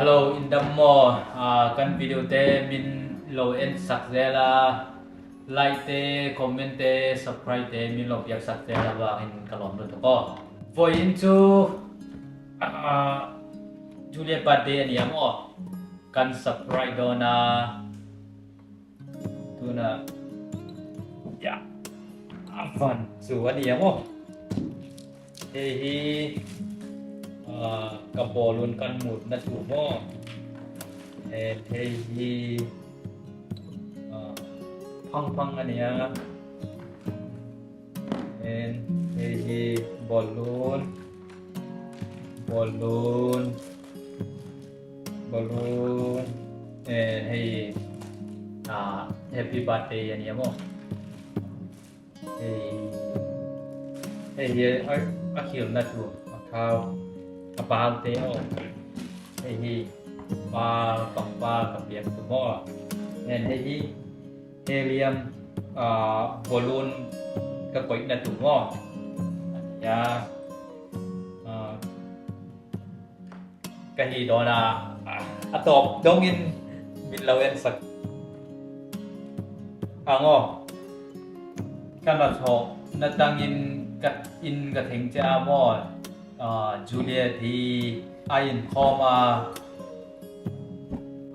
Hello in dam maw kan video te min lo en sak zel a like te comment te subscribe te min lo piak sak zel avangin ka lawm lutuk aw. Vawiin chu Juliet birthday a nia maw kan surprise dawn a tuna ya a van chu a nia maw hei hi ka bawlun kan mut na tur maw and hei hi phang phang a nia. And hei hi balloon balloon balloon and hei ah happy birthday a nia maw hei hei hi a khilna tur a thau a bal te a awm hei hi bal pangpar ka piak tu maw and hei hi Helium balloon ka koih na tur maw a ti a, ka hi dawn a, a tawp dawngin min lo en sak ang aw. Ka hnathawh na tangin ka in ka thleng che a maw Juliet hi a inkhawm a.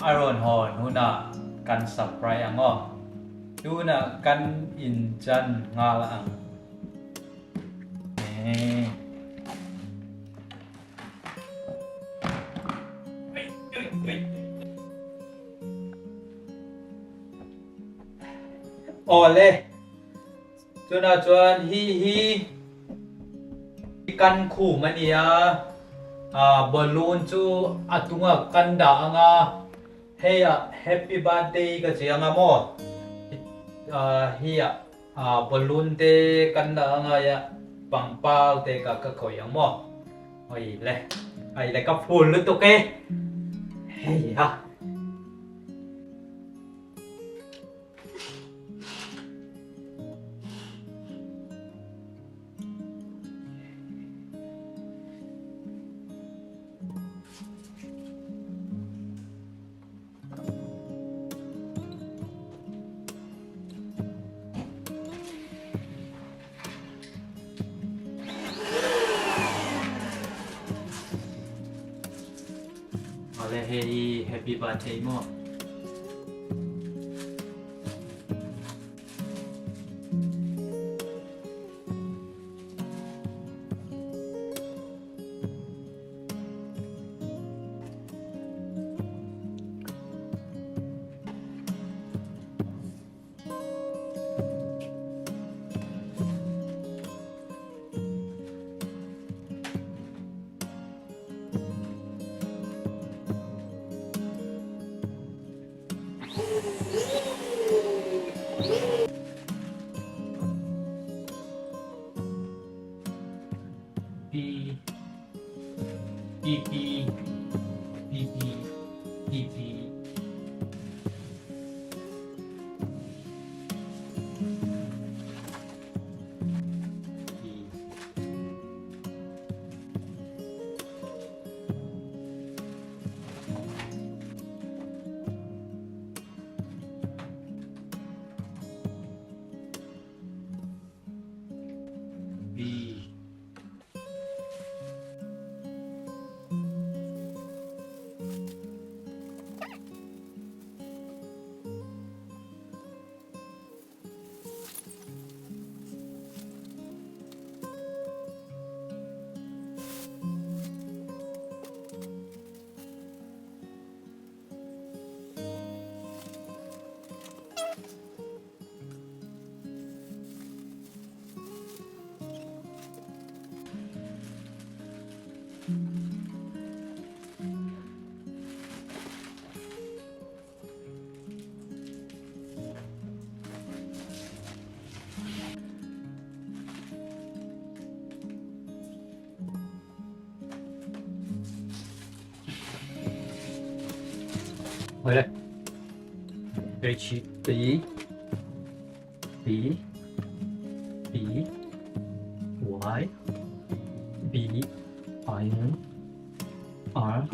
A rawn hawn hunah kan surprise ang aw. Tunah kan inchan nghal ang. Awle. Tunah chuan hi hi kan khum a nia, balloon chu a tunga kan dah ang a, hei ah happy birthday ka chiang a maw, hi ah balloon te kan dah ang a, hei ah pangpar te ka ka khawih ang maw, hei le, hei le ka phul lutuk e, hei ha. Awle hei happy birthday maw. P P P P P P P B. 回来，H B B B Y B I N R.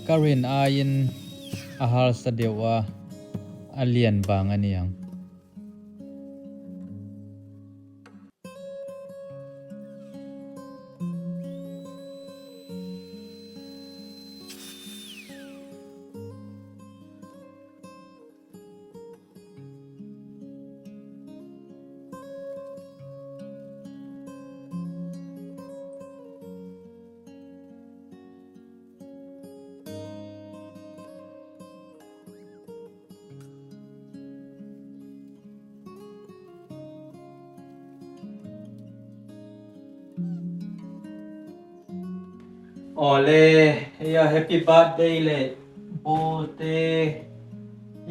Ka rin aiin a harsa deuh a, a lian vang a niang. Awle, heia happy birthday leh ball te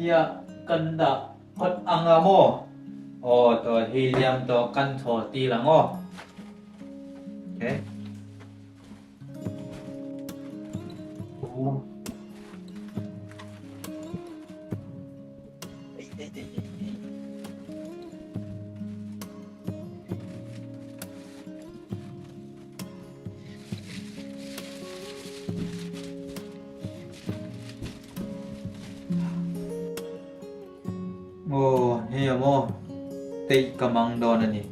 hiah kan dah phawt ang a maw? Aw tawh helium tawh kan thaw tir ang aw. Okay. Aw hei a maw teih ka mang dawn a ni.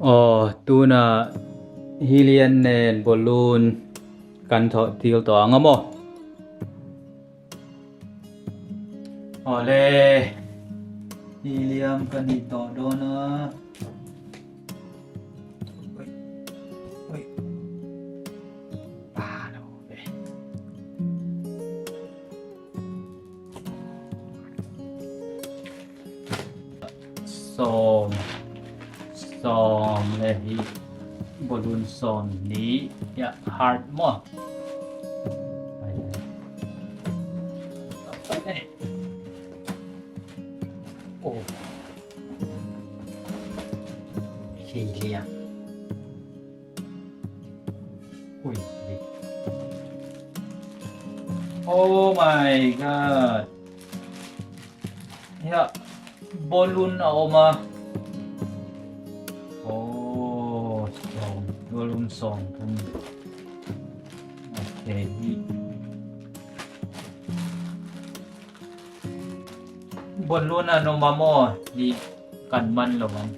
Aw tunah helium nen balloon kan thawh tir tawh ang a maw? Awle helium ka nih tawh dawn a. Sawm sawm leh hi balloon sawm ni ya heart maw oh helium Ui Oh my god. Ya, balloon a awm a. Oh, sawm, balloon sawm thum. Okay, hi. Balloon an awm a maw? Hi kan man lo ang.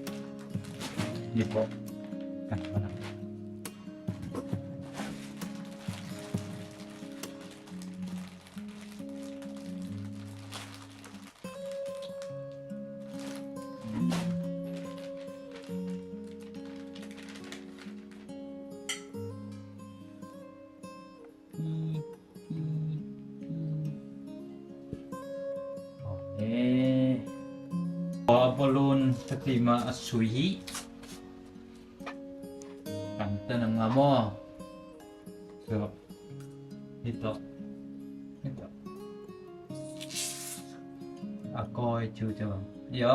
Hi pawh kan man ang. Balloon ka ti ma a sui kan tan anga maw so hito hito a kawi chu chu yo.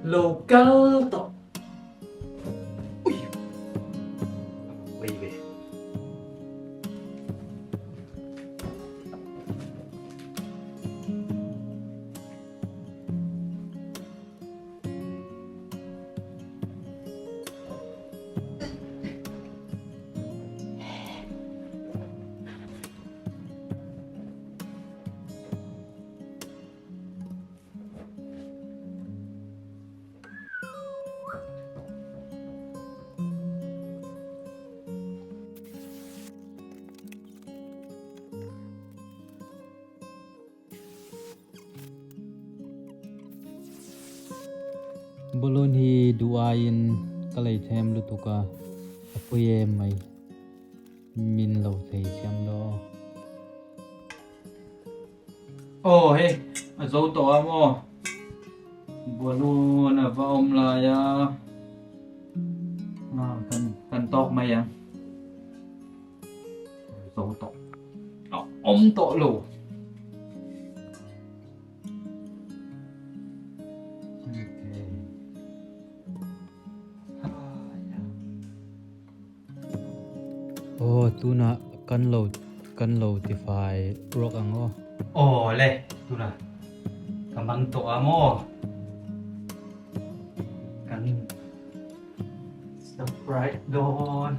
Lo kal tawh. Ui. Ui ve. Balloon hi duh aiin ka lei them lutuk a, a pui em mai. Min lo thei chiam lo. Aw hei a zo tawh a maw? Balloon a va awm lai a, kan tawk mai ang. Zo tawh a awm tawh lo. Aw tunah kan lo kan lo tifai rawk ang aw. Aw le tunah ka mang tawh a maw kan Surprise dawn.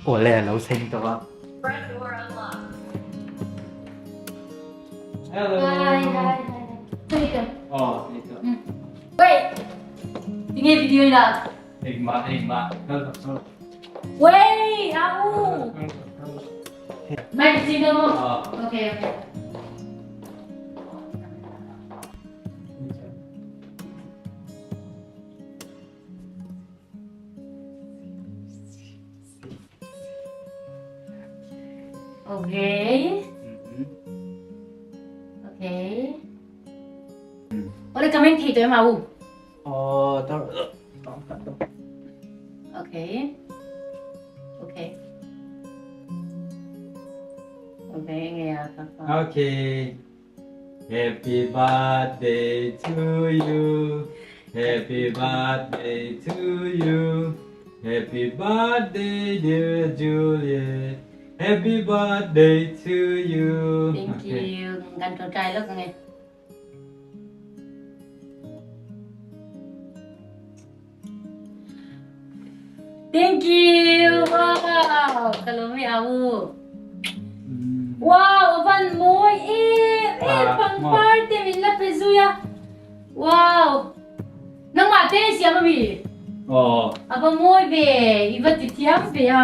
Awle a lo thleng tawh a. Hello. Hi hi hi. Sorry ka. Oh, ito. Wait. Tinge video i lak. Engmah engmah. Kal kal. Wait, au. Mai chi đâu không? Ờ. Ok ok. Okay. Okay. Ole comment thei tawh em au? Aw tar Okay. Okay. Okay nge a ka ka. Okay. Happy birthday to you. Happy birthday to you. Happy birthday dear Juliet. Happy birthday to you. Thank you. Kan tawngtai lawk ange. Thank you. Wow. Ka lawm i au. Wow, a van mawi em em pangpar te min la pe zui a. Wow. Nangmah te i siam ami? Aw. A va mawi ve, i va ti thiam ve a.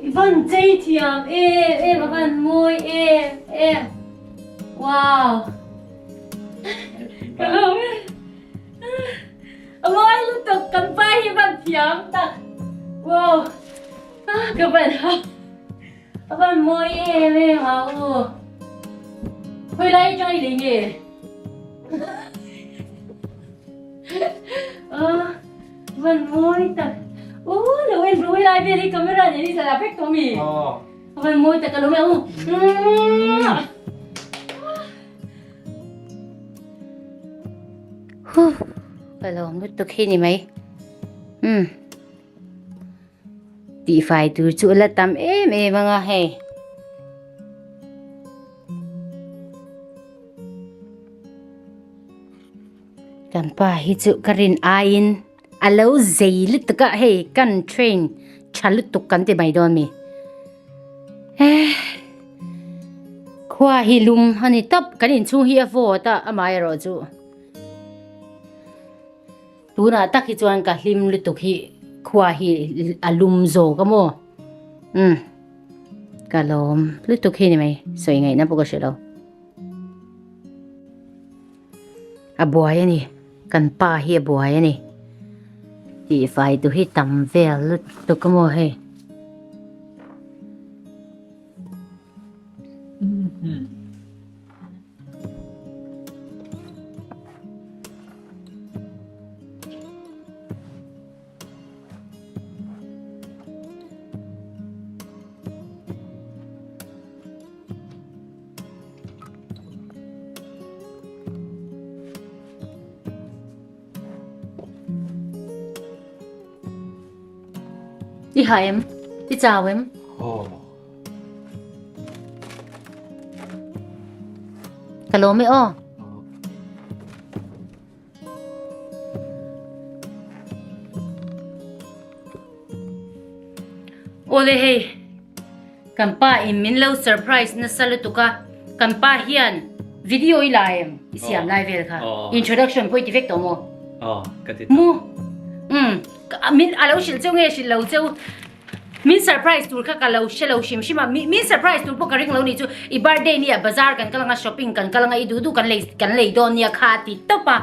I van chei thiam em em a van mawi em em wow ka lawm e a mawi lutuk kan pa hi van thiam tak wow ka van ha a van mawi em em a u khawi lai atang i lei nge Van mawi tak. Ooh lo en ru helai vel hi camera nen hi thla vek tawh mi. Van mawi tak alo mai ang. Huh ka lo lutuk hi ni mai. Um tihfai tur chu a la tam em em anga hei. Kan pa hi chu ka rin aiin a lo zei lutuk a hei kan train tha lutuk kan ti mai dawn mi eh khua hi lum a ni tawp kan inchhung hi a vawt a amaherawh chu tunah tak hi chuan ka hlim lutuk hi khua hi a lum zawk a maw um ka lawm lutuk hi ni mai sawi ngaihna pawh ka hre lo. A buai a ni kan pa hi a buai a ni tihfai tu hi tam vel lutuk a maw hei. I ha em? I chau em? Oh. Ka lawm e aw. Awle hei kan pa in min lo surprise nasa lutuk a kan pa hian video i la em i siam lai vel kha introduction pawh i ti vek tawh maw mu um min a lo hrilh cheu nge hrilh lo cheu Min surprise tur kha ka lo hre lo hrim hrim a, min surprise tur pawh ka ring lo nih chu, i birthday nia bazar kan kal anga shopping kan kal anga i duh duh kan lei kan lei dawn nia kha a ti tawp a,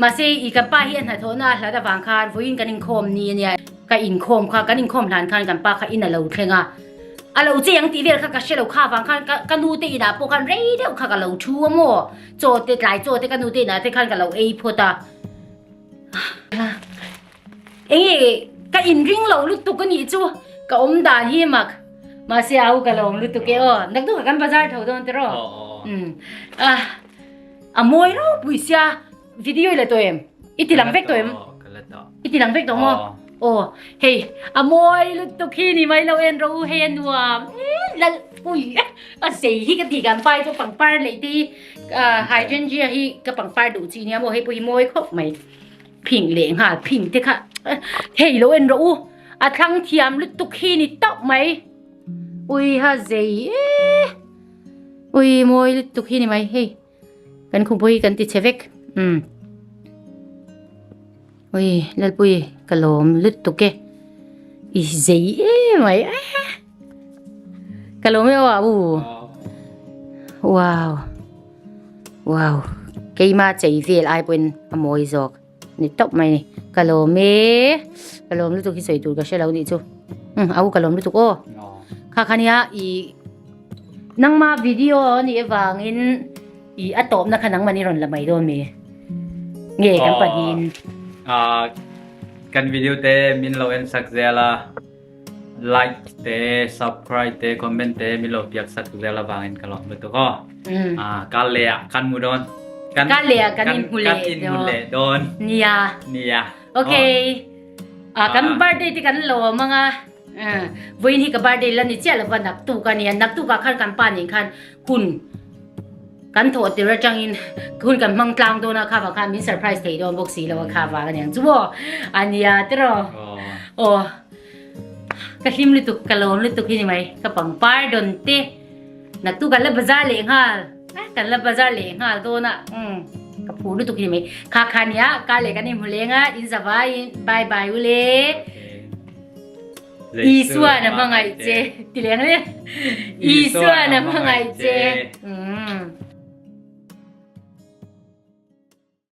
mahse i kan pa hi a hnathawhna a hlat avang khan vawiin kan inkhawm ni ania, ka inkhawm kha kan inkhawm hlan khan kan pa kha in a lo thleng a, a lo che ang tih vel kha ka hre lo kha avang khan ka ka nu te inah pawh khan rei deuh kha ka lo thu a maw, chaw te tlai chaw te ka nu te inah te khan ka lo ei phawt a. Enge ka inring lo lutuk a nih chu ka awm dan hi mak. Mahse a u ka lawm lutuk e aw. Naktuk ah kan bazar tho dawn tiraw? Umm. A mawi ropui sia video i la tawh em? I ti lang vek tawh em? I ti lang vek tawh maw? Aw hei a mawi lutuk hi ni mai lo en rawh u hei a nuam lal ui a zei hi ka ti kan pai chu pangpar leh te hi hydrangea hi ka pangpar duh chi nia maw hei pawh hi mawi khawp mai phing leh nghal phing te kha hei lo en rawh u a thlang thiam lutuk hi ni tawp mai ui ha zei e ui mawi lutuk hi ni mai hei. Kan khawpui hi kan ti chhe vek. Umm. Ui, Lalpui, ka lawm lutuk e. I zei em mai. Ka lawm e aw u. Wow. Wow. Keima chei vel ai pawhin a mawi zawk. Ni tawp mai ni. Ka lawm e. Ka lawm lutuk hi sawi tur ka hre lo nih chu. Um, au ka lawm lutuk aw. Kha kha nia i nangma video ni avangin i a tawpna kha nangman i rawn la mai dawn mi. Nge kan pahnihin. Ah, kan video te min lo en sak zel a. Like te, subscribe te, comment te min lo piak sak zel avangin ka lawm lutuk aw. Mm. Ah, kal leh ah kan mu dawn. Kan Kal leh ah kan inhmu leh kan inhmu leh dawn. Nia. Nia. Okay. Ah, kan Ah. birthday te kan lawm anga. Ah, vawiin hi ka birthday la ni chiah lova naktuk a nia. Naktuk ah khan kan pa nen khan hun kan thawh tir atangin hun kan hmang tlang dawn a kha vang khan min surprise thei dawn bawk si lo a kha vang a niang chu maw. A nia tiraw. Oh. Aw. Ka hlim lutuk, ka lawm lutuk hi ni mai. Ka pangpar dawn te. Naktu kan la bazar leh nghal. Kan la bazar leh nghal dawn a. Umm ka phur lutuk hi ni mai. Kha kha nia kar leh kan inhmu leng a, in zavai in bye bye u le. Isua na hmangaih che. Ti leng le. Isua na hmangaih che. Umm.